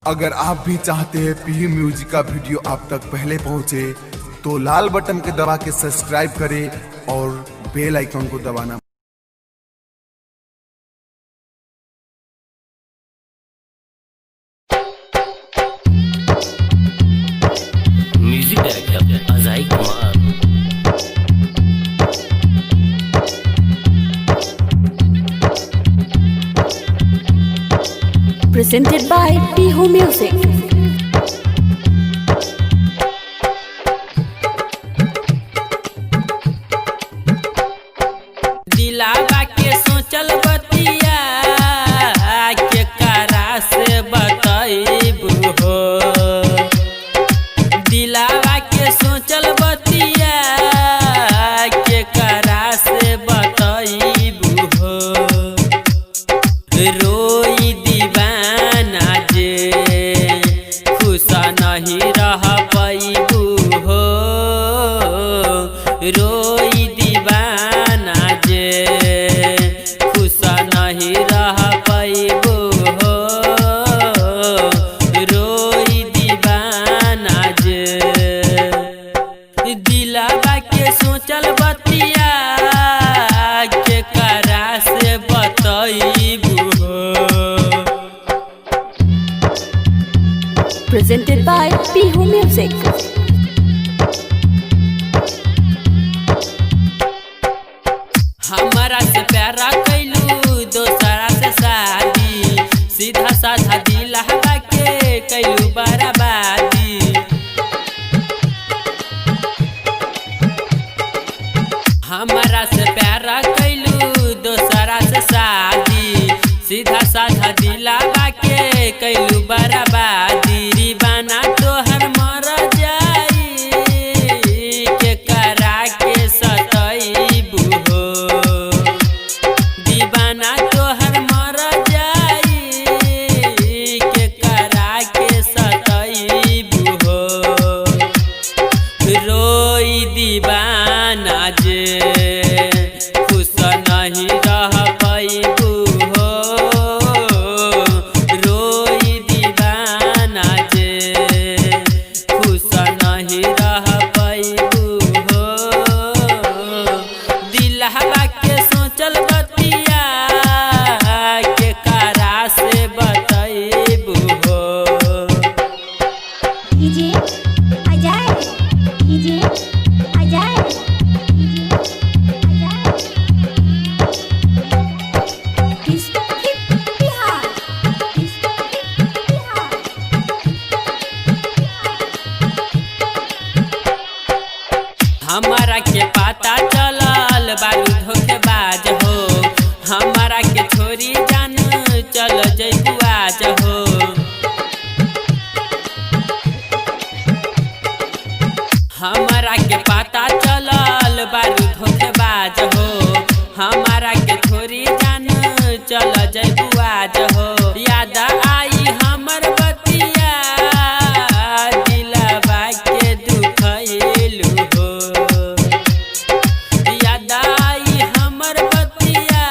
अगर आप भी चाहते हैं पी म्यूजिक का वीडियो आप तक पहले पहुंचे, तो लाल बटन के दबा के सब्सक्राइब करें और बेल आइकन को दबाना। Music director Ajay Kumar. Presented by Pihu Music. दिलावा के सोचल बतिया के करा से बतैबू हो। दिलावा के सोचल बतिया के करा से बतैबू हो। रोई दीवाना जे खुश नहीं रह पैबू हो। रोई दीवाना जे खुश नहीं रह पैबू हो। रोई दीवाना जे दिलावा के सोचल बतिया के करा से बतैबू हो। Presented by Pihu Music. हमारा से प्यारा कैलू दोसरा से शादी, सीधा साधा दिलहवा के कैलू बर्बादी। हमारा से प्यारा कैलू दोसरा से शादी, सीधा साधा दिलावा के कैलू बर्बादी। दीवाना तोहर मर जाई के करा के सतैबू हो। दीवाना तोहर मर जाई के करा के सतैबू हो। रोई दीवाना जे खुश नहीं रह पैबू हो। रोई दीवाना जे खुश नहीं रह पैबू हो। दिलहवा के सोचल बतिया के करा से बतैबू हो। DJ Ajay, DJ Ajay, DJ Ajay. Bihar, Bihar. हमारा के पता चलल बारू धोखेबाज हो। हमारा के छोरी जान चल जैबू आज हो। हमारा के पता चलल बारू धोखेबाज हो। हमारा के छोरी जान चल जैबू आज हो। याद आई हमर बतिया दिलवा के दुखैलू हो। याद आई हमर बतिया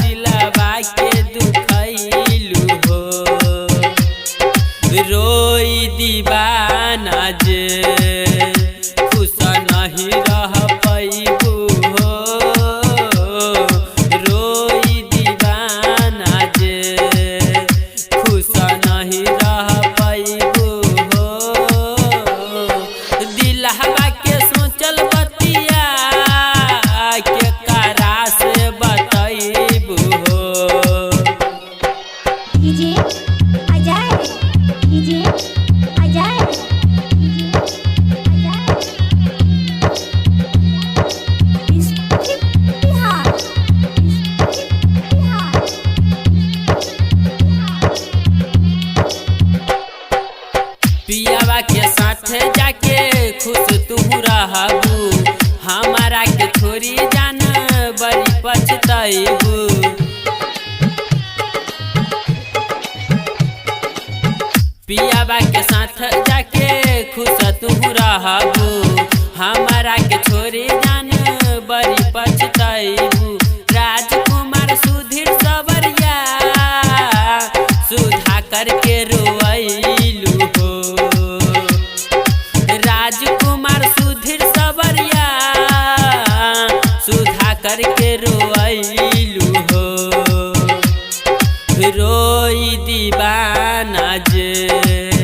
दिलवा के दुखैलू हो। रोई दीवाना जे खुश नहीं रह पैबू हो। रोई दीवाना जे खुश नहीं रह पैबू हो। दिलहवा के सोचल बतिया के करा से बतैबू हो। DJ Ajay, DJ Ajay, DJ Ajay. Bihar, Bihar. पियावा के साथ जाके खुश तू रहबू। हमारा के छोरी जान बड़ी पछतैबू। पियावा के साथ जाके खुश तू रहबू। हमारा के छोरी जान बड़ी पछतैबू। राजकुमार सुधीर सवरिया सुधाकर करके रोइलू हो। राजकुमार सुधीर सवरिया सुधा करके रोइलू हो। रोई दीवाना जे।